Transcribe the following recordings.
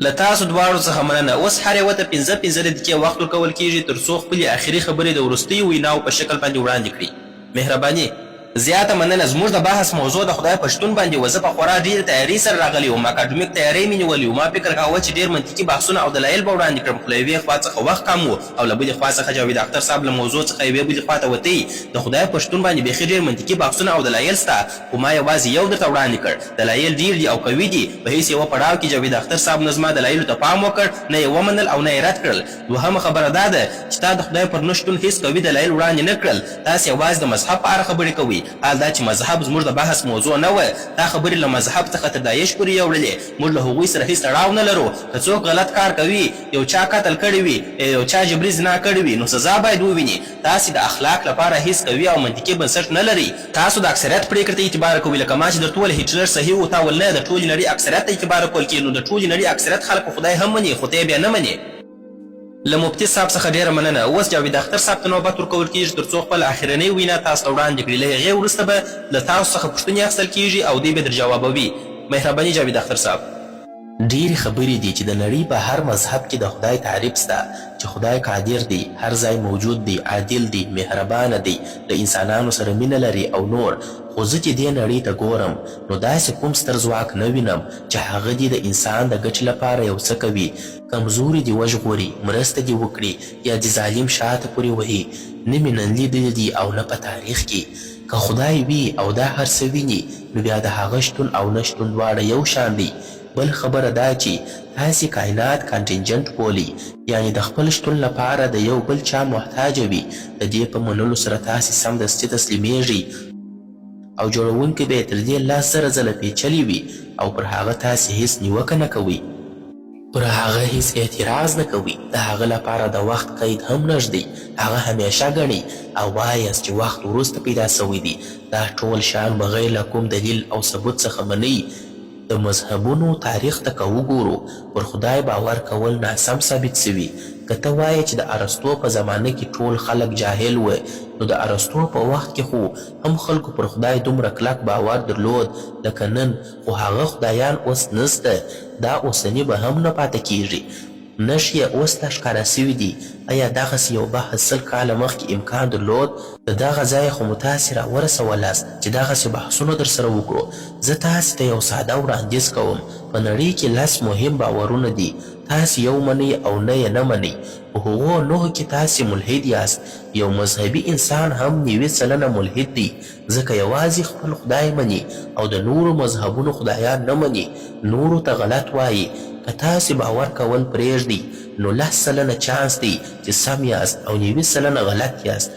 له تاسو دواړو څخه مننه. اوس هر یوه ته پنځه پنځه دقیقې وخت ورکول کیږي تر څو خپلې اخري خبرې د وروستیو ویناوو په شکل باندې وړاندې کړي. مهرباني. زیاته مننه. زموږ د بحث موضوع د خدای په شتون باندې وه. زه په خورا ډېرې تیارۍ سره راغلی وم. اکاډمیک تیاری مې نیولی و. ما فکر کاوه چې ډېر منطقي بحثونه او دلایل به وړاندې کړم، خو له یوې خوا څخه وخت کم و او له بلې خوا څخه جاوید اختر صاحب له موضوع څخه یوې بلې خوا ته وتی. د خدای په شتون باندې بیخي ډېر منطقي بحثونه او دلایل شته، خو ما یوازې یو درته وړاندې کړ. دلایل ډېر دي او قوي دي. په هېڅ یوه پړاو کې جاوید اختر صاحب نه زما دلایلو ته پام وکړ، نه یې ومنل او نه یې رد کړل. دوهمه خبره دا ده چې تا د خدای پر نه شتون هېڅ قوي دلایل وړاندې نه کړل. تاسې یوازې د مذهب په اړه خبرې کوئ، حال دا چې مذهب زموږ د بحث موضوع نه وه. تا خبرې له مذهب څخه تر داعش پورې یوړلې. موږ له هغوی سره هېڅ تړاو نه لرو. که څوک غلط کار کوي، یو چا قتل کړی وي، یا یو چا جبري زنا کړې وي، نو سزا باید وویني. تاسې د اخلاق لپاره هېڅ قوي او منطقي بنسټ نه لرئ. تاسو د اکثریت پرېکړې ته اعتبار کوئ، لکه ما چې درته وویل هټلر صحیح و، تا ویل نه، د ټولې نړۍ اکثریت ته اعتبار کول کېږي، نو د ټولې نړۍ اکثریت خلک خو خدای هم مني، خو ته یې بیا نه منې. له مفتي صاحب څخه ډېره مننه. اوس جاوید اختر صاحب ته نوبت ورکول کېږي تر څو خپله اخرنۍ وینا تاسو ته وړاندې کړي، له هغې وروسته به له تاسو څخه پوښتنې اخیستل کېږي او دوی به درجوابوي. مهرباني جاوید اختر صاحب. ډېرې خبرې دي چې د نړۍ په هر مذهب کې د خدای تعریف شته چې خدای قادر دی، هر ځای موجود دی، عادل دی، مهربانه دی، له انسانانو سره مینه لري او نور، خو زه چې دې نړۍ ته ګورم نو داسې کوم ستر ځواک نه وینم چې هغه دې د انسان د ګټې لپاره یو څه کوي، کمزوري دې وژغوري، مرسته دې وکړي یا دې ظالم شاته پورې وهي، نه مې نن لیدلي دي او نه په تاریخ کې. که خدای وي او دا هر څه ویني نو بیا د هغه شتون او نه شتون دواړه یو شان دی. بل خبره دا چې تاسې کاینات کانټینجنټ بولئ یعنې د خپل شتون لپاره د یو بل چا محتاجه وي، د دې په منلو سره تاسې سمدستي تسلیمیږئ او جوړونکی به یې تر دې 10,000 ځله پیچلی وي او پر هغه تاسې هیڅ نیوکه نه کوئ. پر هغه هیڅ اعتراض نه کوي، د هغه لپاره د وخت قید هم نه ږدي، هغه همیشه ګڼي او وایاست چې وخت وروسته پیدا شوی دی، دا ټول شیان بغیر له کوم دلیل او ثبوت څخه منئ، د مذهبونو تاریخ ته که وګورو پر خدای باور کول ناسم ثابت شوي، که ته وایې چې د ارسطو په زمانه کې ټول خلک جاهل وه نو د ارسطو په وخت کې خو هم خلکو پر خدای دومره کلک باور درلود لکه نن، خو هغه خدایان اوس نسته، دا اوسني به هم نه پاته کیږي. نښې یې اوس لا ښکاره شوي دي. ایا دغسې یو بحث 100 کاله مخکې امکان درلود؟ له دغه ځایه خو مو تاسې را ورسولاست چې دغسې بحثونه درسره وکړو. زه تاسې ته یو ساده وړاندیز کوم. په نړۍ کې لس مهم باورونه دي. تاسې یو منئ او نه یې نه منئ. په هغو نهو کې تاسې ملحد یاست. یو مذهبي انسان هم 90% ملحد دی. ځکه یوازې خپل خدای مني او د نورو مذهبونو خدایان نه مني، نورو ته غلط وايي، که تاسې باور کول پرېږدئ نو 10% چانس دی چې سم یاست او 90% غلط یاست،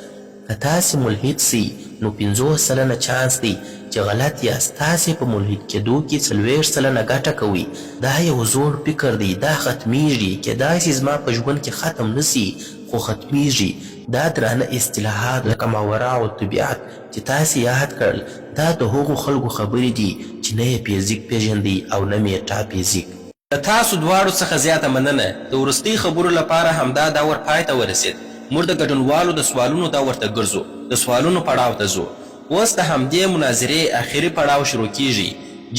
که تاسې ملحد شئ نو 50% چانس دی چې غلط یاست، تاسې په ملحد کېدو کې 40% ګټه کوئ، دا یو زوړ فکر دی، دا ختمېږي، کېدای شي زما په ژوند کې ختم نه شي خو ختمېږي. دا درانه اصطلاحات لکه ماوراء الطبیعت چې تاسې یاد کړل، دا د هغو خلکو خبرې دي چې نه یې فزیک پېژندی او نه میټا فزیک. له تاسو دواړو څخه زیاته مننه. د وروستۍ خبرو لپاره همدا دور پای ته ورسېد. موږ د ګډونوالو د سوالونو دور ته ګرځو، د سوالونو پړاو ته ځو. اوس د همدې مناظرې اخري پړاو شروع کېږي.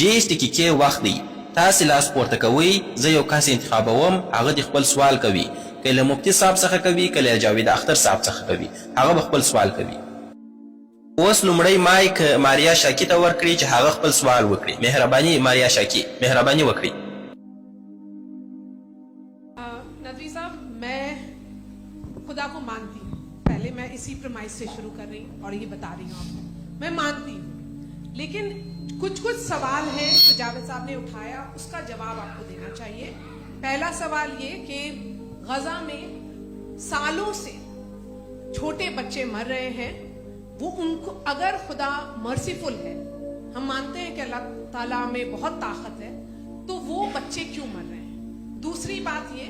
30 دقیقې وخت دی. تاسې لاس پورته کوئ، زه یو کس انتخابوم، هغه دې خپل سوال کوي. که له مفتي صاحب څخه کوي، که له جاوید اختر صاحب څخه کوي، هغه به خپل سوال کوي. اوس لومړی مایک ماریا شاکي ته ورکړي چې هغه خپل سوال وکړي. مهرباني ماریا شاکي، مهرباني وکړئ. ندوی صاحب، میں خدا کو مانتی ہوں۔ پہلے میں اسی پرمائز سے شروع کر رہی ہوں، اور یہ بتا رہی ہوں آپ کو، میں مانتی ہوں، لیکن کچھ کچھ سوال ہیں جو جاوید صاحب نے اٹھایا، اس کا جواب آپ کو دینا چاہیے۔ پہلا سوال یہ کہ غزہ میں سالوں سے چھوٹے بچے مر رہے ہیں، وہ ان کو اگر خدا مرسیفل ہے، ہم مانتے ہیں کہ اللہ تعالیٰ میں بہت طاقت ہے، تو وہ بچے کیوں مر رہے ہیں؟ دوسری بات یہ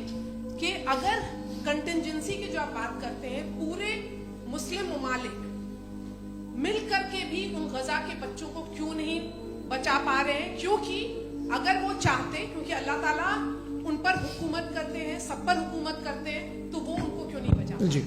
کہ اگر کنٹنجنسی کی جو آپ بات کرتے ہیں، پورے مسلم ممالک مل کر کے بھی ان غزہ کے بچوں کو کیوں نہیں بچا پا رہے ہیں؟ کیونکہ اگر وہ چاہتے، کیونکہ اللہ تعالیٰ ان پر حکومت کرتے ہیں، سب پر حکومت کرتے ہیں، تو وہ ان کو کیوں نہیں بچا؟ ګورئ.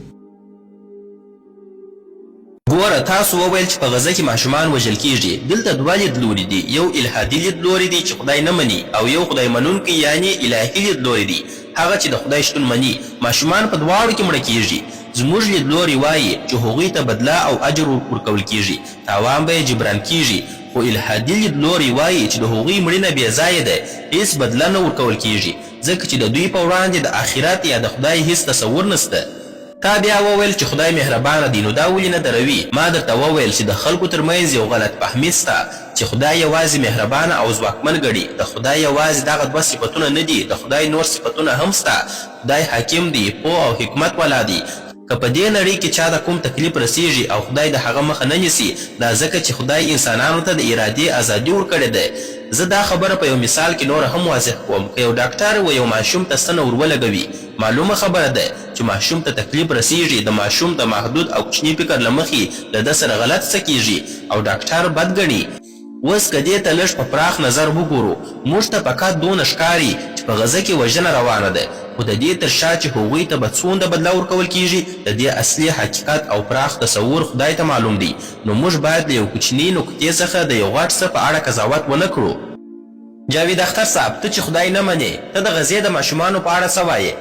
ګوره، تاسو وویل چې په غزه کې ماشومان وژل کیږي. دلته دوه لیدلوري دي، یو الحادي لیدلوری دی چې خدای نه مني او یو خدای منونکی یعنې الهي لیدلوری دی، هغه چې د خدای شتون مني. ماشومان په دواړو کې مړه کیږي. زموږ لیدلوری وايي چې هغوی ته بدله او اجر ورکول کیږي، تاوان به یې جبران کیږي، خو الحادي لیدلوری وايي چې د هغوی مړینه بې ځایه ده، هیڅ بدله نه ورکول کیږي، ځکه چې د دوی په وړاندې د آخرت یا د خدای هیڅ تصور نشته. تا بیا وویل چې خدای مهربانه دی نو دا ولې نه دروي؟ ما درته وویل چې د خلکو تر منځ یو غلط فهمي سته چې خدای یوازې مهربانه او ځواکمن ګڼي. د خدای یوازې دغه دوه صفتونه نه دي، د خدای نور صفتونه هم سته. خدای حاکم دی، پوه او حکمت والا دی. که په دې نړۍ کې چا ته کوم تکلیف رسیږي او خدای د هغه مخه نه نیسي، دا ځکه چې خدای انسانانو ته د ارادې ازادي ورکړې ده. زه دا خبره په یو مثال کې نوره هم واضح کوم، که یو ډاکټر و یو ماشوم ته ستنه ور ولګوي، معلومه خبره ده چې ماشوم ته تکلیف رسیږي، د ماشوم د محدود او کوچني فکر له مخې له ده سره غلط څه کیږي او ډاکټر بد ګڼي. اوس که دې ته لږ په پراخ نظر وګورو، موږ ته فقط دونه ښکاري چې په غزه کې وژنه روانه ده، خو د دې تر شا چې هغوی ته به څونده بدله ورکول کیږي، د دې اصلي حقیقت او پراخ تصور خدای ته معلوم دی، نو موږ باید له یو کوچني نقطې څخه د یو غټ څه په اړه قضاوت ونه کړو. جاوید اختر صاحب ته چې خدای نه منې ته د غزې د ماشومانو په اړه څه وایې؟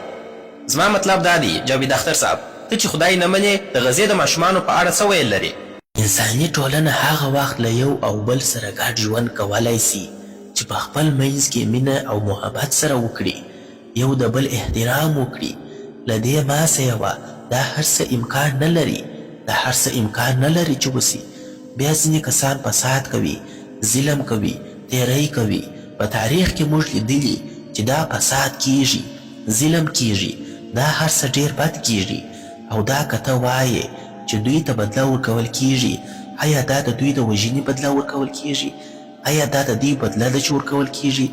زما مطلب دا دی جاوید اختر صاحب ته چې خدای نه منې د غزې د ماشومانو په اړه څه ویل لرې؟ انساني ټولنه هغه وخت له یو او بل سره ګډ ژوند کولای سي چې په خپل منځ کې مینه او محبت سره وکړي، یو د بل احترام وکړي. له دې ما سیوا دا هر څه امکان نه لري. دا هر څه امکان نه لري چې وسي. بیا ځینې کسان فساد کوي، ظلم کوي، تیری کوي. په تاریخ کې موږ لیدلي چې دا فساد کیږي، ظلم کیږي، دا هر څه ډیر بد کیږي. او دا که ته وایې چې دوی ته بدله ورکول کیږي، ایا دا د دوی د وژنې بدله ورکول کیږي؟ ایا دا د دوی بدله ده چې ورکول کیږي؟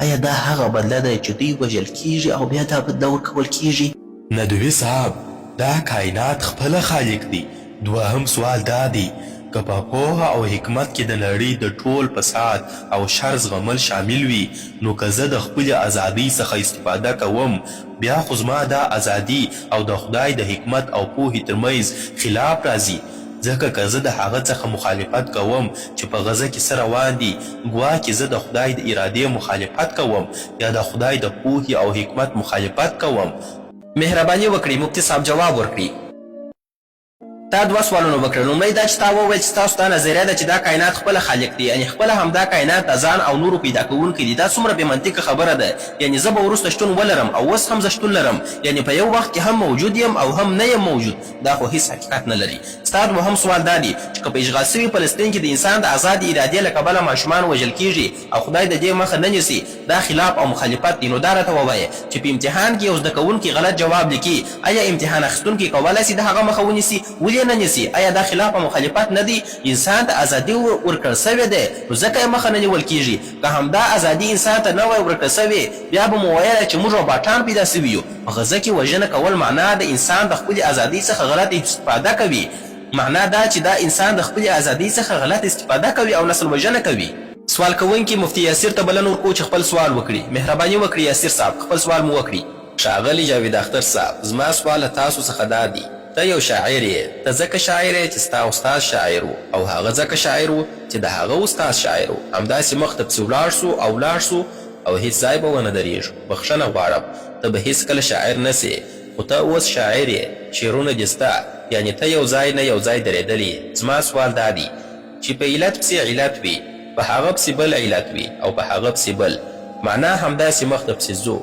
ایا دا هغه بدله ده چې دوی وژل کیږي او بیا دا بدله ورکول کیږي؟ ندوي صاحب دا کاینات خپله خالق دی دوهم سوال دا دی که په پوهه او حکمت کې د نړۍ د ټول فساد او شر زغمل شامل وي نو که زه د خپلې ازادۍ څخه استفاده کوم بیا خو زما دا ازادي او د خدای د حکمت او پوهې ترمنځ خلاف راځي ځکه که زه د هغه څخه مخالفت کوم چې په غزه کې څه روان دي ګواکې زه د خدای د ارادې مخالفت کوم یا د خدای د پوهې او حکمت مخالفت کوم. مهرباني وکړئ مفتي صاحب جواب ورکړي. تا دوه سوالونه وکړل، لومړی دا چې تا وویل چې ستاسو دا نظریه ده چې دا کاینات خپله خالق دی، یعنې خپله همدا کاینات د ځان او نورو پیدا کوونکی دی، دا څومره بې منطقه خبره ده، یعنې زه به وروسته شتون ولرم او اوس هم زه شتون لرم، یعنې په یو وخت کې هم موجود یم او هم نه یم موجود، دا خو هیڅ حقیقت نه لري. ستا دوهم سوال دا دی چې که په اشغال شوي فلسطین کې د انسان د ازادې ارادې له کبله ماشومان وژل کیږي او خدای د دې مخه نه نیسي، دا خلاف او مخالفت دی، نو دا راته ووایه چې په امتحان کې یو زده کوونکی غلط جواب لیکي، ایا امتحان اخیستونکی کولای شي د هغه مخه ونیسي؟ ولې یې نه نیسي؟ ایا دا خلاف او مخالفت نه دی؟ انسان ته ازادي ورکړل شوې ده، نو ځکه یې مخه نه نیول کیږي. که همدا ازادي انسان ته نه وای ورکړل شوې، بیا به مو ویلی چې موږ روباټان پیدا شوي یو. په غزه کې وژنه کول معنا د انسان د خپلې ازادۍ څخه غلطه استفاده کوي. معنا دا چې دا انسان د خپلې ازادۍ څخه غلطه استفاده کوي او نسل وژنه کوي. سوال کوونکي مفتي یاسر ته بلنه ورکوو چې خپل سوال وکړي. مهرباني وکړي یاسر صاحب خپل سوال مو وکړي. ښاغلی جاوید اختر صاحب زما سوال له تاسو څخه دا دی ته یو شاعر یې ته ځکه شاعر یې چې ستا استاد شاعر وو او هغه ځکه شاعر وو چې د هغه استاد شاعر وو همداسې مخته پسې ولاړ شو او ولاړ شو او هیڅ ځای به ونه دریږو بخښنه غواړم ته به هیڅکله شاعر نه شې خو ته اوس شاعر یې شعرونه دې سته یعنې ته یو ځای نه یو ځای درېدلی یې زما سوال دا دی چي په علت پسې علت وي، په هغه پسې بل علت وي او په هغه پسې بل. معنی همداسې مخته پسې ځو.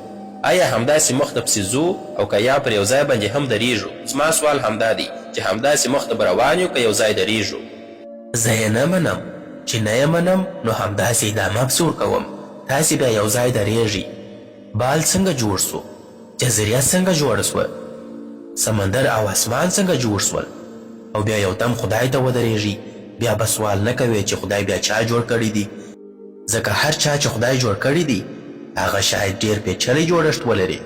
ایا همداسې مخته پسې ځو او که یا پر یو ځای باندې هم درېږو؟ زما سوال همدا دی چې همداسې مخته به روان یو که یو ځای درېږو؟ زه یې نه منم، چې نه یې منم نو همداسې ادامه پسې ورکوم، تاسې بیا یو ځای درېږئ. بال څنګه جوړ شو؟ جزیریه څنګه جوړه شوه؟ سمندر او اسمان څنګه جوړ شول؟ او بیا یو دم خدای ته ودرېږي، بیا به سوال نه کوې چې خدای بیا چا جوړ کړی دي؟ ځکه هر چا چې خدای جوړ کړی دی، هغه شاید ډېر پېچلی جوړښت ولري.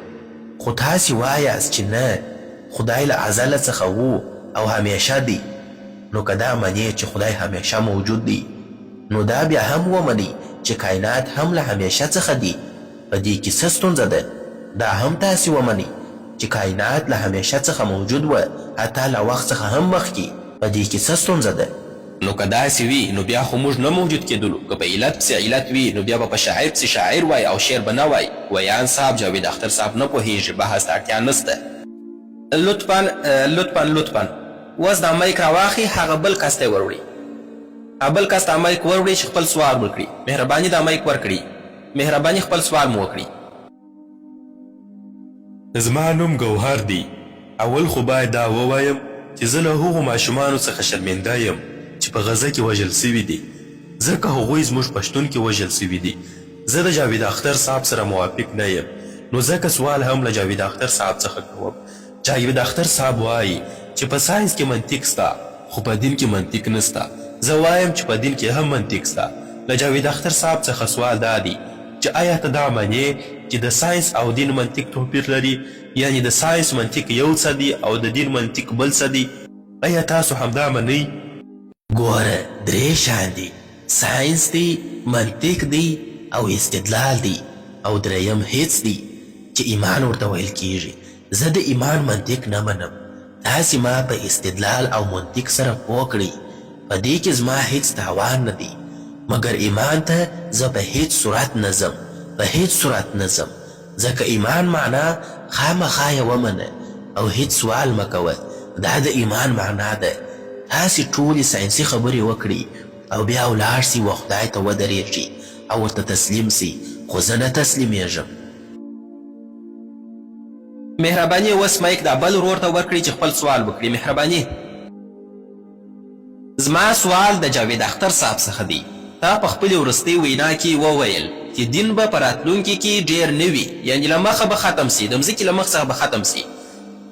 خو تاسې وایاست چې نه، خدای له ازله څخه وو او همېشه دی. نو که دا منې چې خدای همېشه موجود دی، نو دا بیا هم ومنئ چې کاینات هم له همېشه څخه دي. په دې کې څه ستونزه ده؟ دا هم تاسې ومنئ چې کاینات له همېشه څخه موجود وه، حتی له وخت څخه هم مخکې. په دې کې څه ستونزه ده؟ نو که داسې وي نو بیا خو موږ نه موجود کېدلو، که په علت پسې علت وي نو بیا به په شاعر پسې شاعر وای او شعر به نه وای، ویاند صاحب جاوید اختر صاحب نه پوهېږي بحث ته اړتیا نشته. لطفا لطفا لطفا اوس دا مایک راواخلي هغه بل کس ته یې وروړي هغه بل کس ته مایک وروړي چې خپل سوال وکړي مهرباني دا مایک ورکړي مهرباني خپل سوال مو وکړي. زما نوم ګوهر دی. اول خو باید دا ووایم چې زه له هغو ماشومانو څخه شرمنده یم چې په غزه کې وژل شوي دي، ځکه هغوی زموږ په شتون کې وژل شوي دي. زه د جاوید اختر صاحب سره موافق نه یم، نو ځکه سوال هم له جاوید اختر صاحب څخه کوم. جاوید اختر صاحب وايي چې په ساینس کې منطق سته خو په دین کې منطق نسته. زه وایم چې په دین کې هم منطق سته. له جاوید اختر صاحب څخه سوال دا دی چې ایا ته دا منې چې د ساینس او دین منطق توپیر لري؟ یعنې د ساینس منطق یو څه دی او د دین منطق بل څه دی؟ ایا تاسو همدا منئ؟ ګوره درې شیان دي، ساینس دی، منطق دی او استدلال دی او درېیم هیڅ دی چې ایمان ورته ویل کیږي. زه د ایمان منطق نه منم، تاسې ما په استدلال او منطق سره پوه کړئ، په دې کې زما هیڅ تاوان نه دی، مګر ایمان ته زه په هیڅ صورت نه ځم، په هیڅ صورت نه ځم، ځکه ایمان معنا خامخا یې ومنه او هیڅ سوال مه کوه، دا د ایمان معنا ده، تاسې ټولې ساینسي خبرې وکړئ او بیا ولاړ شئ و خدای ته ودرېږئ او ورته تسلیم شئ، خو زه نه تسلیمېږم. مهرباني اوس مایک دا بل ورور ته ورکړئ چې خپل سوال وکړي مهرباني. زما سوال د جاوید اختر صاحب څخه دی تا په خپلې وروستۍ وینا کې وویل چې دین به په راتلونکي کې ډیر نه وي یعنې له مخه به ختم سي د مځکې له مخ څخه به ختم سي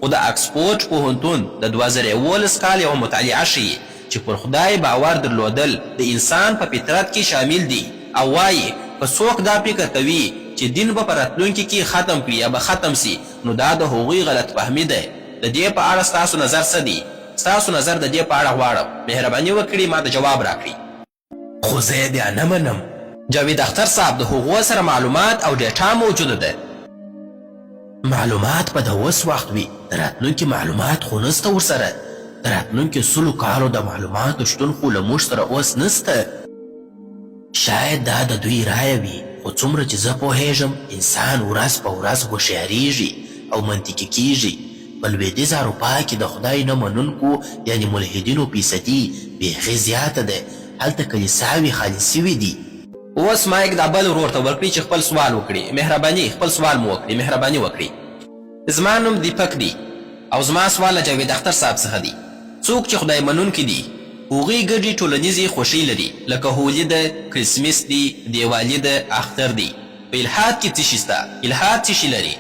خو د اکسفورډ پوهنتون د 2011 کال یوه مطالعه ښيي چې پر خدای باور درلودل د انسان په فطرت کې شامل دي او وايي که څوک دا فکر کوي چې دین به په راتلونکي کې ختم کړي یا به ختم شي نو دا د هغوی غلط فهمي ده. د دې په اړه ستاسو نظر څه دی؟ ستاسو نظر د دې په اړه غواړم. مهرباني وکړي ماته جواب راکړي. خو زه یې بیا نه منم. جاوید اختر صاحب د هغو سره معلومات او ډیټا موجوده ده. معلومات به د اوس وخت وي، د راتلونکي معلومات خو نسته ورسره. د راتلونکي سلو کالو د معلوماتو شتون خو له موږ سره اوس نسته. شاید دا د دوی رایه وي، خو څومره چې زه پوهېږم، انسان ورځ په ورځ هوښیارېږي او منطقي کېږي. په لوېدیځه اروپا کې د خدای نه منونکو یعنې ملحدینو فیصدي بیخي زیاته ده، هلته کلیساوې خالي شوې دي. اوس مایک دا بل ورور ته ورکړي چې خپل سوال وکړي. مهرباني خپل سوال مو وکړي. مهرباني وکړي. زما نوم دیپک دی او زما سوال له جاوید اختر صاحب څخه دی. څوک چې خدای منونکي دي هغوی ګډي ټولنیزې خوښۍ لري لکه هولي ده، کرسمس دي، دیوالي ده، اختر دی. په الحاد کې څه شي سته؟ الحاد څه شي لري؟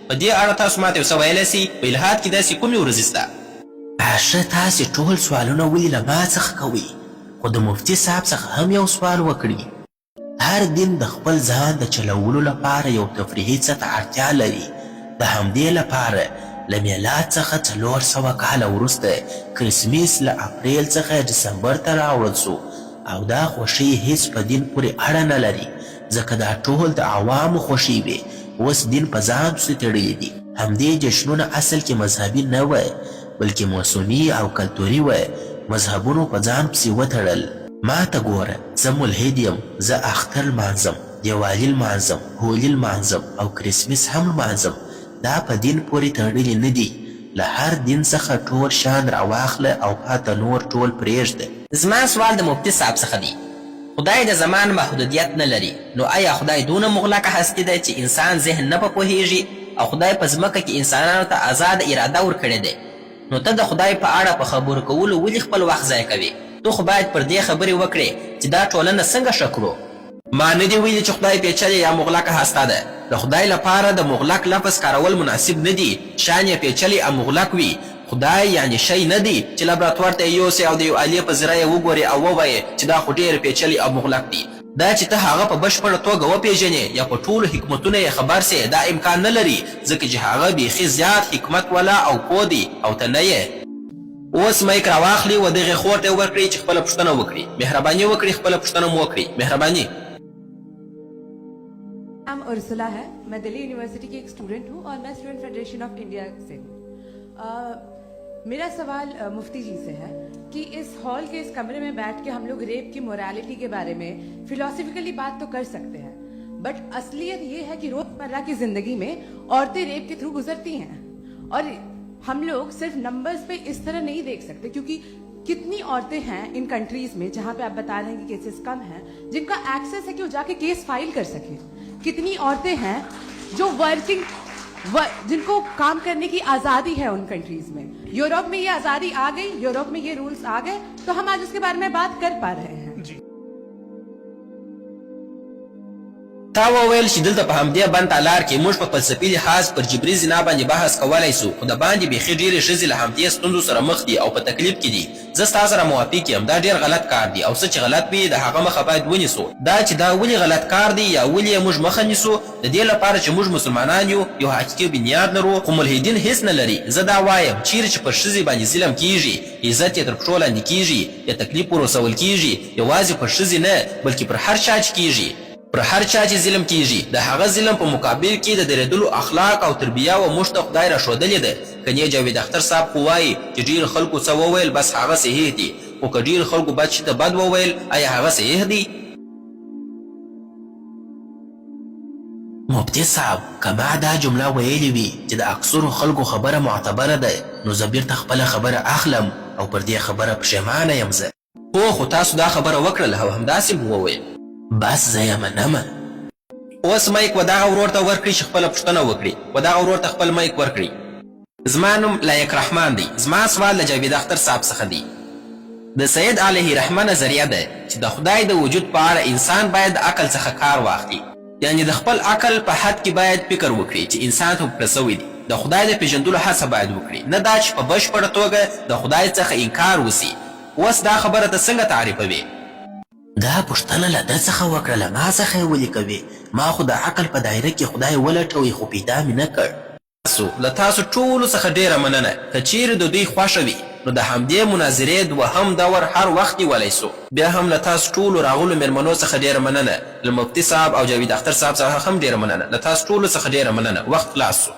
په دې اړه تاسو ماته یو څه ویلی سئ؟ په الحاد کې داسې کومې ورځې سته؟ ښه تاسې ټول سوالونه ولې له ما څخه کوئ؟ خو د مفتي صاحب څخه هم یو سوال وکړي. هر دین د خپل ځان د چلولو لپاره یو تفریحي څه ته اړتیا لري، د همدې لپاره له میلاد څخه 400 کاله وروسته کرسمس له اپریل څخه ډسمبر ته راوړل شو او دا خوښۍ هیڅ په دین پورې اړه نه لري ځکه دا ټول د عوامو خوښۍ وې اوس دین په ځان پسې تړلي دي. همدې جشنونه اصل کې مذهبي نه وه بلکې موسمي او کلتوري وه مذهبونو په ځان پسې وتړل. ماته ګوره زه ملحد یم زه اختر لمانځم دیوالي لمانځم هولي لمانځم او کرسمس هم لمانځم دا په دین پورې تړلي نه دي له هر دین څخه ټول شیان راواخله او پاته نور ټول پریږده. زما سوال د مفتي صاحب څخه دی خدای د زمان محدودیت نه لري نو ایا خدای دونه مغلقه هستي ده چې انسان ذهن نه په پوهیږي او خدای په ځمکه کې انسانانو ته ازاده اراده ورکړې ده نو ته د خدای په اړه په خبرو کولو ولې خپل وخت ضایع کوې؟ ته خو باید پر دې خبرې وکړې چې دا ټولنه څنګه ښه کړو؟ ما نه دي ویلي چې خدای پېچلې یا مغلقه هسته ده. د خدای لپاره د مغلق لفظ کارول مناسب نه دي، شیان یې پېچلي او مغلق وي. خدای یعنې شی نه دی چې لابراتوار ته یې یوسې او د یو آلې په ذریعه یې وګورې او ووایې چې دا خو ډېر پېچلی او مغلق دي. دا چې ته هغه په بشپړه توګه وپېژنې یا په ټولو حکمتونو یې خبر شې دا امکان نه لري ځکه چې هغه بیخي زیات حکمت والا او پوه دی او ته نه یې. اوس مایک راواخلي و دغې خور ته یې ورکړئ چې خپله پوښتنه وکړي. مهرباني وکړئ خپله پوښتنه مو وکړئ. مهرباني. نام ارسلا ہے، میں دلی یونیورسٹی کی ایک اسٹوڈنٹ ہوں اور میں student federation of India سے ہوں. मेरा सवाल मुफ्ती जी से है कि इस हॉल के इस कमरे में बैठ के हम लोग रेप की मोरालिटी के बारे में फिलोसफिकली बात तो कर सकते हैं, बट असलियत ये है कि रोजमर्रा की जिंदगी में औरतें रेप के थ्रू गुजरती हैं और हम लोग सिर्फ नंबर्स पे इस तरह नहीं देख सकते, क्योंकि कितनी औरतें हैं इन कंट्रीज में जहां पे आप बता रहे हैं कि केसेस कम हैं, जिनका एक्सेस है कि वो जाके केस फाइल कर सके। कितनी औरतें हैं जो वर्किंग, जिनको काम करने की आजादी है उन कंट्रीज में। यूरोप में ये आजादी आ गई, यूरोप में ये रूल्स आ गए, तो हम आज उसके बारे में बात कर पा रहे हैं। تا وویل چې دلته په همدې بند تالار کې موږ په فلسفي لحاظ پر جبري زنا باندې بحث کولای سو، خو د باندې بیخي ډېرې ښځې له همدې ستونزو سره مخ دي او په تکلیف کې دي. زه ستا سره موافق یم، دا ډېر غلط کار دی او څه چې غلط وي د هغه مخه باید ونیسو. دا چې دا ولې غلط کار دی یا ولې یې موږ مخه نیسو، د دې لپاره چې موږ مسلمانان یو، یو حقیقي بنیاد لرو، خو ملحدین هیڅ نه لري. زه دا وایم، چیرې چې پر ښځې باندې ظلم کیږي، عزت یې تر پښو لاندې کیږي یا تکلیف ورسول کیږي، یوازې پر ښځې نه بلکې پر هر چا چې کیږي، پر هر چا چې ظلم کیږي، د هغه ظلم په مقابل کې د درېدلو اخلاق او تربیه و موږ ته خدای راښودلې ده. کنې جاوید اختر صاحب خو وایي چې ډېرو خلکو څه وویل بس هغه صحیح دي، خو که ډېرو خلکو بد شي ته بد وویل، ایا هغه صحیح دی؟ مفتي صاحب که ما دا جمله ویلې وي چې د اکثرو خلکو خبره معتبره ده، نو زه بیرته خپله خبره اخلم او پر دې خبره پښیمانه یم زه. هو خو تاسو دا خبره وکړله او همداسې مو وویل. بس زه یې منمه. اوس مایک و دغه ورور ته ورکړي چې خپله پوښتنه وکړي. و دغه ورور ته خپل مایک ورکړي. زما نوم لایق رحمان دی. زما سوال له جاوید اختر صاحب څخه دی. د سید علیه رحمه نظریه ده چې د خدای د وجود په اړه انسان باید د عقل څخه کار واخلي. یعنې د خپل عقل په حد کې باید فکر وکړي چې انسان ته ورکړل شوی دی. د خدای د پېژندلو هڅه باید وکړي، نه دا چې په بشپړه توګه د خدای څخه انکار وشي. اوس دا خبره ته څنګه تعریفوې؟ دا پوښتنه له ده څخه وکړه، له ما څخه یې ولې کوې؟ ما خو د عقل په دایره کې خدای ولټوی خو پیدا مې نه کړ. تاسو له تاسو ټولو څخه ډېره مننه، که چېرې د دوی خوښه وي نو د همدې مناظرې دوهم دور هر وخت نیولی شو. بیا هم له تاسو ټولو راغلو مېلمنو څخه ډېره مننه، له مفتي صاحب او جاوید اختر صاحب څخه هم ډېره مننه، له تاسو ټولو څخه ډېره مننه، وخت خلاص شو.